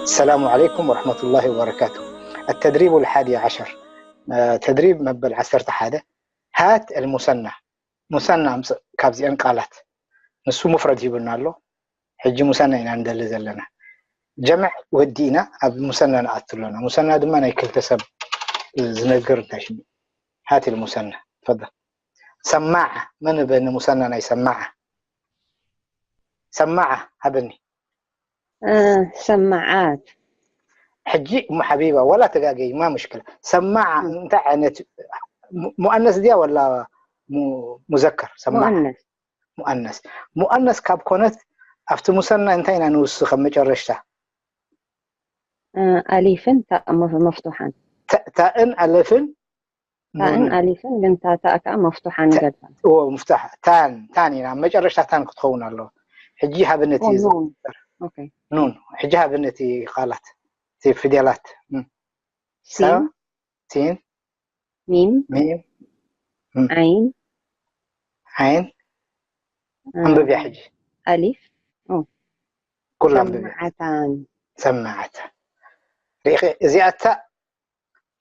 السلام عليكم ورحمة الله وبركاته. التدريب الحادي عشر. ተድሪብ መበል ዓሰርተ ሓደ። هات المثنى. ሙሰና ኣምፅእ ካብዚአን ቃላት። ንሱ ሙፍረድ ሂቡና ኣሎ። ሕጂ ሙሰና ኢና ንደሊ ዘለና። ጀምዕ ወዲእና ኣብ ሙሰና ንኣቱ ኣለና። ሙሰና ድማ ናይ ክልተ ሰብ ዝነግር እንታይ ሽሙ? هات المثنى. تفضل. ሰማዓ መን በኒ ሙሰና ናይ ሰማዓ? ሰማዓ ሃበኒ። ሰማዓት። ሕጂ እሞ ሓቢባ ወላ ተጋገይ ማ ሙሽክላ ሰማዓ እንታይ ዓይነት ሙኣነስ ድያ ወላ ሙዘከር? ሰማዓ ሙኣነስ። ሙኣነስ። ሙኣነስ ካብ ኮነት ኣብቲ ሙሰና እንታይ ኢና ንውስኽ ኣብ መጨረሽታ? ኣሊፍን ታእ መፍቱሓን። ታእን ኣለፍን ታእን ኣሊፍን ግን ታእ ከኣ መፍቱሓ ንገድፋ። ምፍታሕ ታን ታን ኢና ኣብ መጨረሽታ ታን ክትኸውን ኣለዎ። ሕጂ ሃብነት እዩ ኑን። ሕጂ ሃብነት እዩ ቃላት እቲ ፊደላት ሲን ሲን ሚም ሚም ዓይን ዓይን ኣንብብያ ሕጂ ኣሊፍ ኩሉ ኣንብብያ ሰማዓታን ሰማዓታ ሪኢኺ እዚኣታ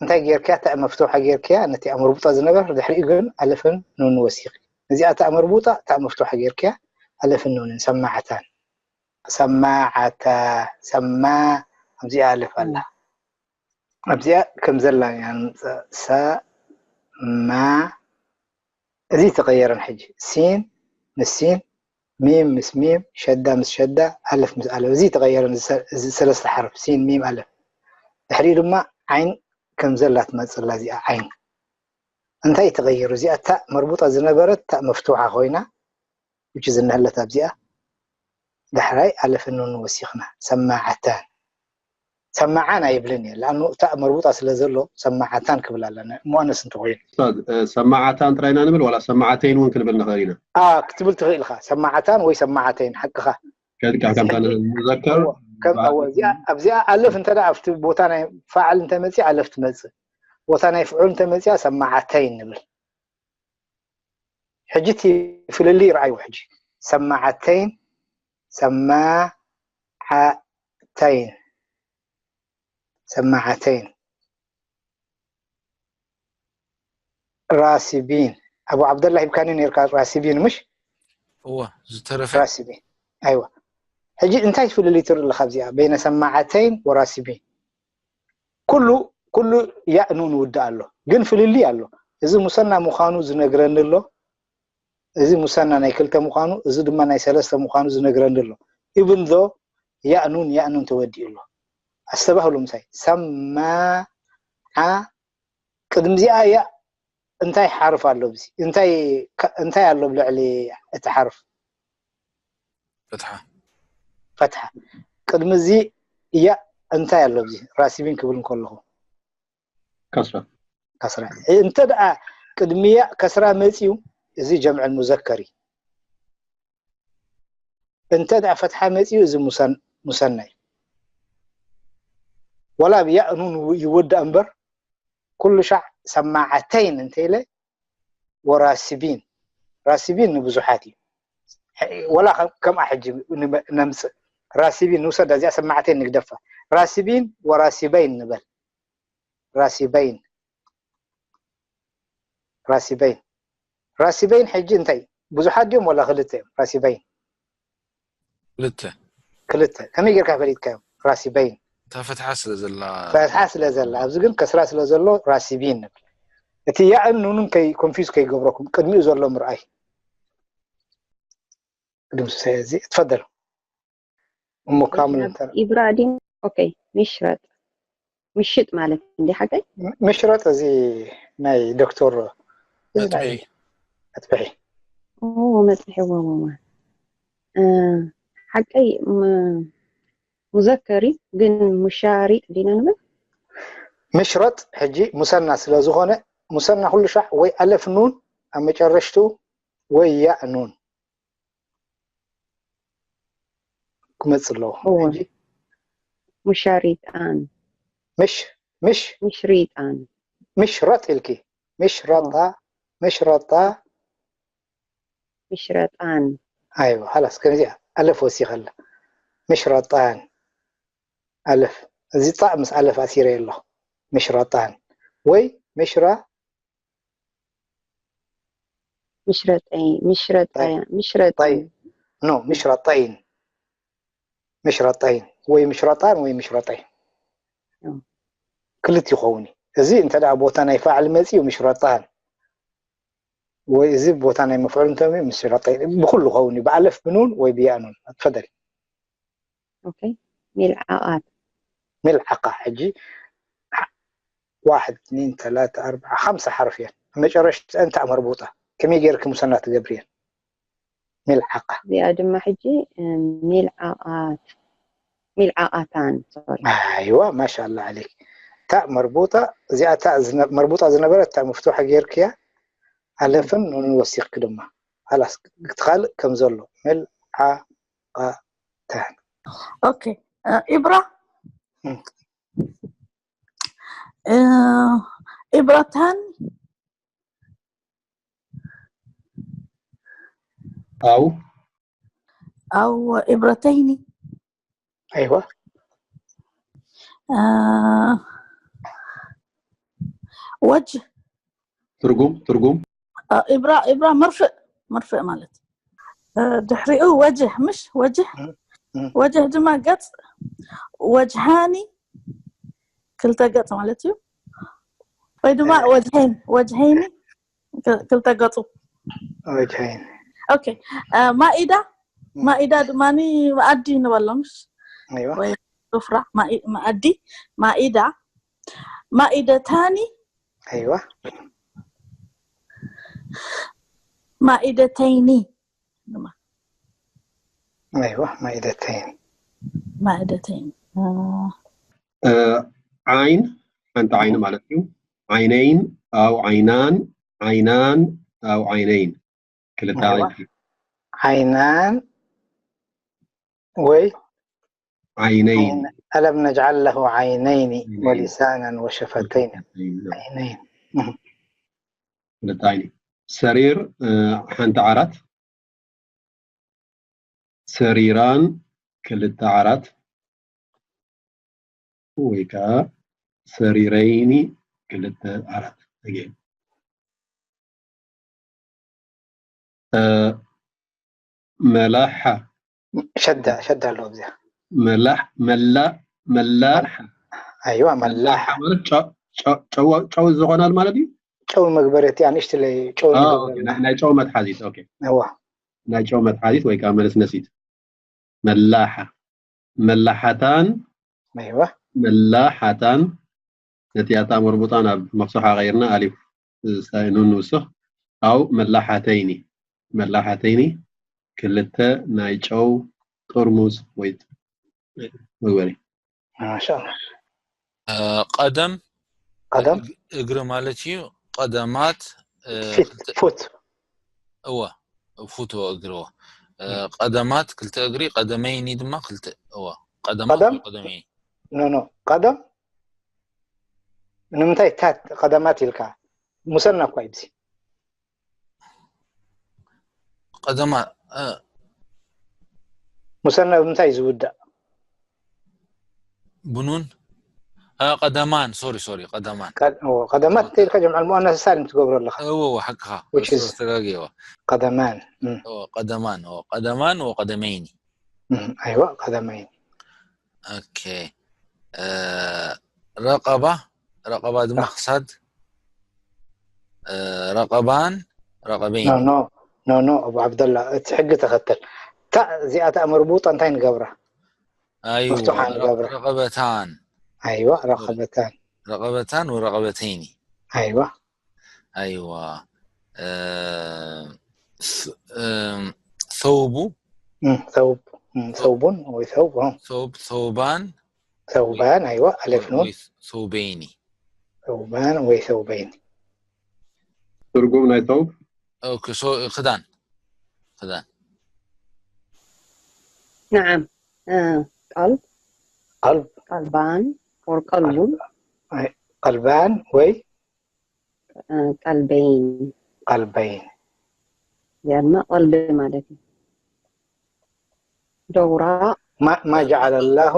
እንታይ ጌርክያ? ታእ መፍትሓ ጌርክያ ነቲ ኣመርቡጣ ዝነበር፣ ድሕሪኡ ግን ኣለፍን ኑን ወሲኺ። እዚኣ ታእ መርቡጣ ታእ መፍትሓ ጌርክያ ኣለፍን ኑንን ሰማዓታን። ሰማዓታ ሰማ ኣብዚኣ ኣለፍ ኣላ። ኣብዚኣ ከም ዘላ ኢና ንምፅእ። ሰማ እዚ ተቐየረን ሕጂ ሲን ምስ ሲን ሚም ምስ ሚም ሸዳ ምስ ሸዳ ኣለፍ ምስ ኣለፍ እዚ ተቐየረን እዚ ሰለስተ ሓርፍ ሲን ሚም ኣለፍ ድሕሪኡ ድማ ዓይን ከም ዘላ ትመፅላ እዚኣ ዓይን እንታይ ተቐይሩ እዚኣ ታእ መርቡጣ ዝነበረት ታእ መፍትሓ ኮይና ውጭ ዝነህለት ኣብዚኣ ዳሕራይ ኣለፍን ኑን ወሲኽና ሰማዓታን ሰማዓን ኣይብልን እየ ለኣኑ እታ መርቡጣ ስለ ዘሎ ሰማዓታን ክብል ኣለና እሞ ኣነስ እንተኮይኑ ኡስታዝ ሰማዓታን ጥራይና ንብል ዋላ ሰማዓተይን እውን ክንብል ንኽእል ኢና ክትብል ትኽእል ኢኻ ሰማዓታን ወይ ሰማዓተይን ሓቅኻ ከድካ ከምታ ንዘከር ኣብዚኣ ኣለፍ እንተ ኣብቲ ቦታ ናይ ፋዕል እንተመፅእ ኣለፍ ትመፅእ ቦታ ናይ ፍዑል እንተመፅያ ሰማዓተይን ንብል ሕጂ እቲ ፍልልይ ረኣይዎ ሕጂ ሰማዓተይን ሰማዓተይን ሰማዓተይን ራሲቢን ኣቡ ዓብደላ ሂብካኒ ነርካ ራሲቢን ምሽ እወ ዝተረፈ ራሲቢን ኣይዋ ሕጂ እንታይ ፍልልይ ትርኢ ኣለካ ኣብዚኣ በይነ ሰማዓተይን ወራሲቢን ኩሉ ኩሉ ያእ ኑን ውዳእ ኣሎ ግን ፍልልይ ኣሎ እዚ ሙሰና ምዃኑ ዝነግረኒ ኣሎ እዚ ሙሰና ናይ ክልተ ምዃኑ እዚ ድማ ናይ ሰለስተ ምዃኑ ዝነግረኒ ኣሎ even though ያእ ኑን ያእ ኑን ተወዲኡ ኣሎ ኣስተባህሉ ምሳይ ሰማዓ ቅድሚ እዚኣ ያእ እንታይ ሓርፍ ኣሎ እዚ እንታይ እንታይ ኣሎ ብልዕሊ እቲ ሓርፍ ፈትሓ ፈትሓ ቅድሚ እዚ ያእ እንታይ ኣሎ እዚ ራሲቢን ክብል እንከለኹ ከስራ ከስራ እንተ ደኣ ቅድሚ ያእ ከስራ መፅዩ እዚ ጀምዕ ሙዘከር እዩ እንተ ደኣ ፈትሓ መፅዩ እዚ ሙሰና እዩ ወላ ብያእ ኑን ይወዳእ እምበር ኩሉ ሻዕ ሰማዓተይን እንተ ኢለ ወራሲቢን ራሲቢን ንብዙሓት እዩ ወላ ከምኣ ሕጂ ነምፅእ ራሲቢን ንውሰዳ እዚኣ ሰማዕተይን ንግደፋ ራሲቢን ወራሲበይን ንበል ራሲበይን ራሲበይን ራሲበይን ሕጂ እንታይ ብዙሓት ድዮም ወላ ክልተ እዮም ራሲበይን ክልተ ክልተ ከመይ ጌርካ ፈሊጥካዮም ራሲበይን እታ ፈትሓ ስለ ዘላ ፈትሓ ስለ ዘላ ኣብዚ ግን ከስራ ስለ ዘሎ ራሲቢን ንብል እቲ ያእን ኑንን ከይ ኮንፊዝ ከይገብረኩም ቅድሚኡ ዘሎ ምርኣይ ቅድም ስሳይ እዚ ትፈደል እሞ ካምል እንተ ኢብራዲን ኦኬ ምሽረጥ ምሽጥ ማለት እንዲ ሓቀይ ምሽረጥ እዚ ናይ ዶክተር መጥብሒ መጥብሒ መፅሒዎ ሓቀይ ሙዘከር እዩ ግን ሙሻሪጥ ዲና ንብል ምሽረጥ ሕጂ ሙሰና ስለ ዝኾነ ሙሰና ኩሉ ሻዕ ወይ ኣለፍ ኑን ኣብ መጨረሽቱ ወይ ያእ ኑን ክመፅእ ኣለዎ እወ። ሙሻሪጣን ምሽ ምሽ ምሽሪጣን ምሽረጥ ኢልኪ ምሽረጣ ምሽረጣ ምሽረጣን ኣይዋ ሃላስ ከምዚኣ ኣለፍ ወሲኸላ ምሽረጣን ኣለፍ፣ እዚ ጣእ ምስ ኣለፍ ኣሲረ ኣለኹ። ምሽረጣን ወይ ምሽራ ምሽረጠይ ምሽረጠያ ምሽረጠይ ኖ ምሽረጠይን ምሽረጠይን ወይ ምሽረጣን ወይ ምሽረጠይን ክልት ይኸውን እዩ። እዚ እንተ ደኣ ቦታ ናይ ፋዕል መጺኡ ምሽረጣን ወይ እዚ ቦታ ናይ መፍዑል እንተሚኡ ምሽረጠይን ብኩሉ ኸውን እዩ። ብኣለፍ ብኑን ወይ ብያኑን ኣትፈደል ኦኬ ሚልዓቓት ሚልዓቃ ሕጂ ዋሕድ እትኒን ተላተ ኣርባዓ ሓምሳ ሓርፍ እየን። መጨረሽተን ታእ መርቡጣ ከመይ ገይርኪ ሙሰና ትገብርየን? ሚልዓቃ እዚኣ ድማ ሕጂ ሚልዓቓት ሚልዓቓታን ሶሪ ኣይዋ ማሻላ ዓሌክ። ታእ መርቡጣ እዚኣ ታእ መርቡጣ ዝነበረት ታእ መፍትሖ ገይርክያ ኣለፍን ኑንን ወሲኽኪ ድማ ሃላስ እቲ ካልእ ከም ዘሎ ሚልዓቓታን ኦኬ ኢብራ ኢብራታን ኣው ኣው ኢብረተይኒ ኣይዋ ወጅ ትርጉም ትርጉም ኢብራ ኢብራ መርፍእ መርፍእ ማለት ድሕሪኡ ወጅህ ምሽ ወጅህ ወጅህ ድማ ገፅ ወጅሃኒ ክልተ ገፅ ማለት እዩ ወይ ድማ ወጅሀይን ወጅሀይኒ ክልተ ገፁ ወጅሀይን ኦኬ ማኢዳ ማኢዳ ድማ መኣዲ ንበሎ ምሽ ኣይዋ ወይ ስፍራ ማኢ- መኣዲ ማኢዳ ማኢደታኒ ኣይዋ ማኢደተይኒ ድማ ኣይዋ ማኢደተይን ማኢደተይኒ ዓይን ሓንቲ ዓይኒ ማለት እዩ። ዓይነይን ኣው ዓይናን ዓይናን ኣው ዓይነይን ክልተ ኣይዋ። ዓይኒ ዓይናን ወይ ዓይነይን ألم نجعل له عينين عينين. ولسانا وشفتين عينين ክልተ ዓይኒ ሰሪር እ፣ ሓንቲ ዓራት ሰሪራን ክልተ ዓራት ወይ ከዓ ሰሪረይኒ ክልተ ዓራት again እ፣ መላሓ ሸዳ ሸዳ ኣለዎ ኣብዚኣ መላሕ መላ መላሓ ኣይዋ መላሕ መላሓ ማለት ጨ- ጨ- ጨው ጨው ዝኾናል ማለት እዩ። ጨው መግበሪ እቲ ኣንእሽትለይ ጨው አ፣ ንገብረላ ኦኬ፣ ናይ- ናይ ጨው መትሓዚት ኦኬ፣ እዋ ናይ ጨው መትሓዚት ወይ ከዓ መለስነሲት መላሓ መላሓታን ኣይዋ መላሓታን ነቲ ኣታ መርቡጣ ናብ መፍትሖ ቀይርና ኣሊፍ ስታይ ኑን ንውስኽ ኣው መላሓተይኒ መላሓተይኒ ክልተ ናይ ጨው ጥርሙዝ ወይ መግበሪ ማሻላ ቀደም ቀደም እግ- እግሪ ማለት እዩ። ቀደማት እ፣ ፊት ክልተ- ፉት እወ ፉት እግሪ እወ እ፣ ቀደማት ክልተ እግሪ ቀደመይኒ ድማ ክልተ እወ ቀደማት ቀደም? ወይ ቀደመይኒ ኖ ኖ ቀደም ንምንታይ ታት ቀደማት ኢልካ ሙሰና እኳ ይብዚ ቀደማ እ፣ ሙሰና ብምንታይ እዩ ዝውዳእ ብኑን እ፣ ቀደማን ሶሪ ሶሪ ቀደማን ቀድ- ኦ፣ ቀደማት እንተ ኢልካ ጀምዓል ሙኣነስ ሳልም ትገብሮ ኣለካ እወ እወ ሓቅኻ Which is- ተጋግየ እወ ቀደማን እም፣ እወ ቀደማን እወ ቀደማን ወቀደመይኒ እም፣ ኣይዋ ቀደማይን ኦኬ እ፣ ረቐባ ረቐባ ድማ ክሳድ እ፣ ረቐባን ረቐበይን ኖ ኖ ኖ ኖ ኣቡ ዓብደላ እቲ ሕጊ ተኸተል እታ እዚኣታ መርቡጣ እንታይ ንገብራ ኣይዋ መፍትሓ ንገብራ ረቐበታን ኣይዋ ረኸበታን ረቐበታን ወረቐበተይኒ ኣይዋ ኣይዋ እ፣ ስ- እም፣ ሰውቡ እም፣ ሰውብ እም፣ ሰውቡን ወይ ሰውብ እ፣ ሰውብ ሰውባን ሰውባን ኣይዋ ኣለፍ ኑን ወይ ሰውበይኒ ሰውባን ወይ ሰውበይን ትርጉም ናይ ሰውብ ኦኬ ሶ ክዳን ክዳን نعم آه، قلب ቀልብ قلبان or قلب ቀልባን ወይ آه، قلبين ቀልበይን يعني قلب ማለት እዩ ዶውራ ما ما جعل الله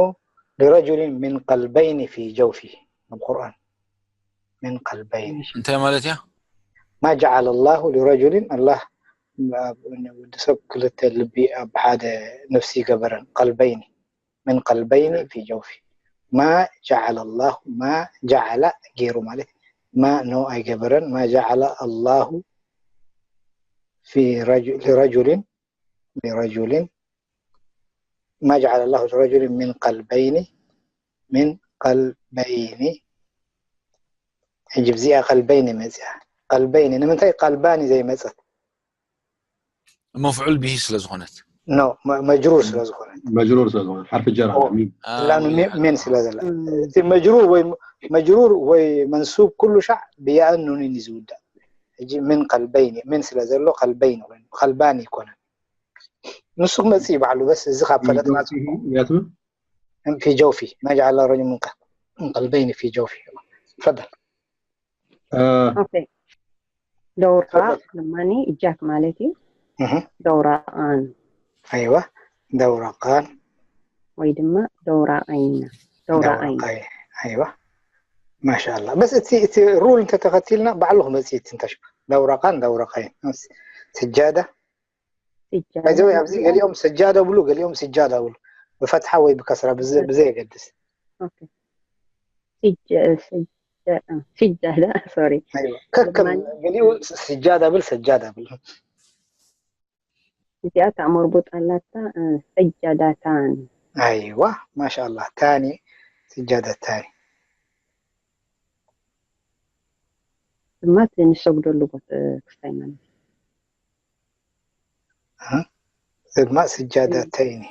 لرجل من قلبين في جوفه ኣብ ቁርኣን من قلبين እንታይ ማለት እያ ما جعل الله لرجل الله ወዲ ሰብ ክልተ ልቢ ኣብ ሓደ ነፍሲ ገበረን قلبين من قلبين في جوفه ما جعل الله ما جعل ገይሩ ማለት ما no ኣይገበረን ما جعل الله في رجل لرجل لرجل ما جعل الله لرجل من قلبين من قلبين ሕጂ ብዚኣ قلبين መፅያ قلبين ንምንታይ قلبان ዘይመፀት መፍዑል به ስለ ዝኾነት ኖ መ- መጅሩር ስለ ዝኾነት መጅሩር ስለ ዝኾነ ሓርፊ ጀር ኣላ ሚም እላኑ ሜ- ሜን ስለ ዘላ እቲ መጅሩር ወይ መጅሩር ወይ መንሱብ ኩሉ ሻዕ ብያእን ኑንን እዩ ዝውዳእ ሕጂ من قلبين ሜን ስለ ዘሎ قلبين ኮይኑ قلبان ይኮነን ንሱ ክመፅእ እዩ ባዕሉ በስ እዚ ካብ ፈለጥና ያትም في جوفه ما جعل رجل من قلبين في جوفه تفضل ኦኬ ደውራእ ድማ እጃክ ማለት እዩ ደውራኣን ኣይዋ ደውራቃን ወይ ድማ ደውራኣይና ደውራኣይና ኣይዋ ማሻላ በስ እቲ እቲ ሩል እንተተኸቲልና ባዕሉ ክመፅእ ትንተሽ ደውራቃን ደውራቃይን ስጃዳ ይዘው ኣብዚ ገሊኦም ስጃዳ ብሉ ገሊኦም ስጃዳ ብሉ ብፈትሓ ወይ ብከስራ ብዘየገድስ ስጃዳ ሶሪ ከከም ገሊኡ ስጃዳ ብል ሰጃዳ ብል እዚኣ ተኣመርቡጥ ኣላታ ሰጃዳታን ኣይዋ ማሻላ ታኒ ስጃዳታኒ ድማ ንሰግደሉ ቦታ ክስታይ ማለት ድማ ስጃዳተይኒ